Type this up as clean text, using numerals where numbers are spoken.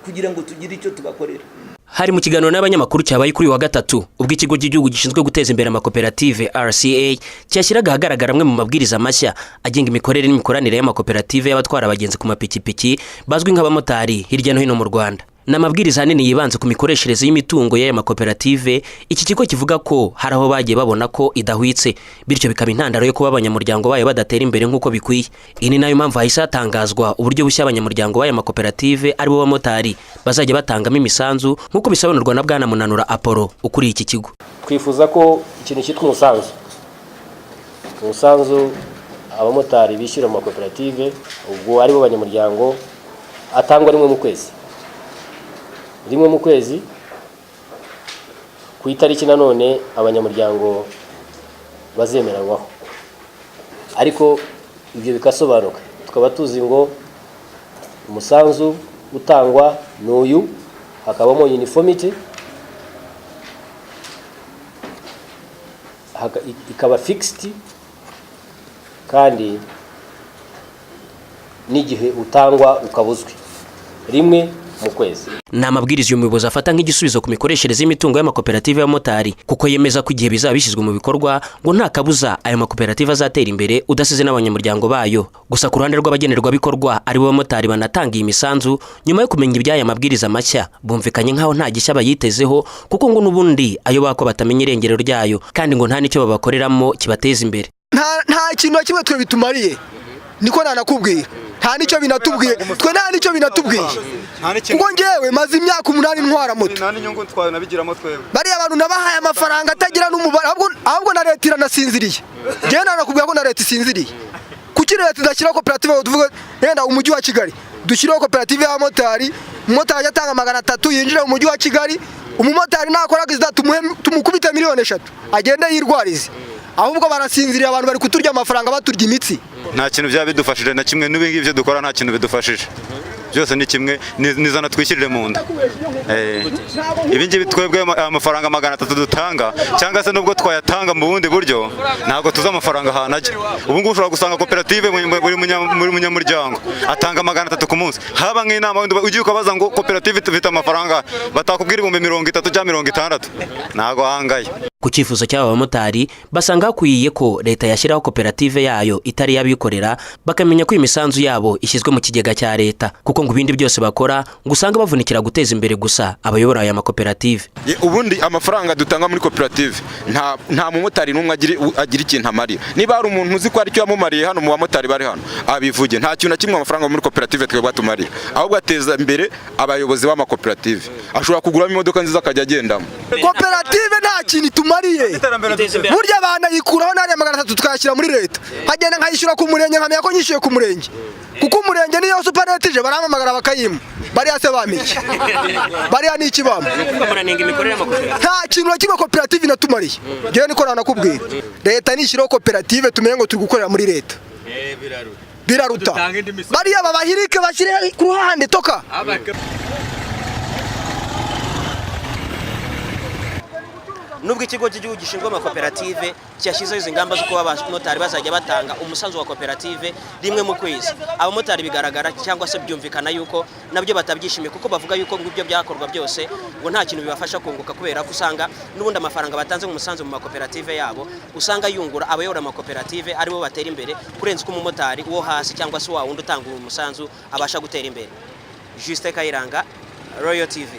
Kugira ngo tugire icyo tubakorera. Hari mu kiganiro n'abanyamakuru cyabaye kuri uyu wa gatatu, ubwo ikigo cy'igihugu gishinzwe guteza imbere amakoperative, RCA, cyashyiraga ahagaragara amwe mu mabwiriza mashya agenga imikorere n'imikoranire y'amakoperative y'abatwara abagenzi ku mapikipiki, bazwi nk'abamotari, hirya no hino mu Rwanda. Ni amabwiriza ahanini yibanze ku mikoreshereze y'imitungo y'aya makoperative. Iki kigo kivuga ko hari aho bagiye babona ko idahwitse, bityo bikaba intandaro yo kuba abanyamuryango bayo badatera imbere nk'uko bikwiye. Iyi ni nayo mpamvu hahise hatangazwa uburyo bushya abanyamuryango b'aya makoperative, aribo bamotari, bazajya batangamo imisanzu, nk'uko bisobanurwa na Bwana Munanura Apollo ukuriye iki kigo. Twifuza ko ikintu cyitwa umusanzu abamotari bishyura mu makoperative, ubwo aribo banyamuryango, atangwa rimwe mu kwezi, rimwe mu kwezi, ku itariki nanone abanyamuryango bazemeranywaho. Ariko ibyo bikasobanuka, tukaba tuzi ngo umusanzu utangwa ni uyu, hakabamo uniformity, ikaba fixed, kandi n'igihe utangwa ukaba uzwi, rimwe mu kwezi. Ni amabwiriza uyu muyobozi afata nk'igisubizo ku mikoreshereze y'imitungo y'amakoperative y'abamotari, kuko yemeza ko igihe bizaba bishyizwe mu bikorwa ngo nta kabuza ayo makoperative azatera imbere, udasize n'abanyamuryango bayo. Gusa ku ruhande rw'abagenerwabikorwa, aribo bamotari banatanga iyi misanzu, nyuma yo kumenya iby'aya mabwiriza mashya bumvikanye nk'aho nta gishya bayitezeho, kuko ngo n'ubundi ayo bako batamenya irengero ryayo, kandi ngo nta n'icyo babakoreramo kibateza imbere. Nta kintu na kimwe twe bitumariye, niko nanakubwira. Nta nicyo binatubwiye twe, nta nicyo binatubwiye, kuko ngewe maze imyaka 8 ntwara moto. Nta n'inyungu twanabigiramo twebwe. Bariya bantu nabahaye amafaranga atagira n'umubare. Ahubwo na leta iranasinziriye. Ngewe nanakubwira ko na leta isinziriye. Kuki leta idashyiraho koperative ngo tuvuge wenda umujyi wa Kigali dushyireho koperative y'abamotari, umumotari ajya atanga 300 yinjire mu mujyi wa Kigali, umumotari nakora accident tumukubite miliyoni 3 agende yirwarize? Ahubwo barasinziriye. Abantu bari kuturya amafaranga, baturya imitsi. Nta kintu byaba bidufashije na kimwe. N'ubu ngibyo dukora nta kintu bidufashije, byose ni kimwe, nizana twishyirire mu nda. Ibi ngibi twebwe amafaranga 300 dutanga, cyangwa se nubwo twayatanga mu bundi buryo, ntabwo tuzi amafaranga ahantu ajya. Ubu ngubu ushobora gusanga koperative buri munyamuryango atanga 300 ku munsi. Haba nk'inama, wenda ugiye ukabaza ngo koperative ifite amafaranga, batakubwira 30,000 cyangwa 60, ntabwo ahangaye. Ku cyifuzo cy'aba bamotari, basanga hakwiye ko leta yashyiraho koperative yayo itari iy'abikorera, bakamenya ko imisanzu yabo ishyizwe mu kigega cya leta, kuko ngo ibindi byose bakora ngo usanga bavunikira guteza imbere gusa abayobora aya makoperative. Ubundi amafaranga dutanga muri koperative, nta mumotari n'umwe agira ikintu amarira. Niba hari umuntu uzi ko hari icyo yamumariye hano mu bamotari bari hano, abivuge. Nta kintu na kimwe amafaranga muri koperative twebwe atumarira, ahubwo ateza imbere abayobozi b'amakoperative. Ashobora kuguramo imodoka nziza akajya agendamo. Koperative nta kintu itumariye. Burya banayikuraho n'ariya 300 tukayashyira muri leta, nkagenda nkayishyura ku murenge, nkamenya ko nyishyuye ku murenge, kuko umurenge niyo supanete ije barampamagara bakayimpa. Bariya se bamiki? Bariya ni iki bampa? Nta kintu na kimwe koperative inatumariye. Ngewe niko nanakubwira. Leta nishyiraho koperative, tumenye ngo turi gukorera muri leta, biraruta. Bariya babahirike, bashyire ku ruhande toka. Nubwo ikigo cy'igihugu gishinzwe amakoperative cyashyizeho izi ngamba zo kuba abamotari bazajya batanga umusanzu wa koperative rimwe mu kwezi, abamotari bigaragara cyangwa se byumvikana yuko nabyo batabyishimiye, kuko bavuga yuko ngo ibyo byakorwa byose ngo nta kintu bibafasha kunguka, kubera ko usanga n'ubundi amafaranga batanze mu musanzu mu makoperative yabo usanga yungura abayobora amakoperative, aribo batera imbere kurenza uko umumotari wo hasi cyangwa se wa wundi utanga uwo musanzu abasha gutera imbere. Justin Kayiranga, Royal TV.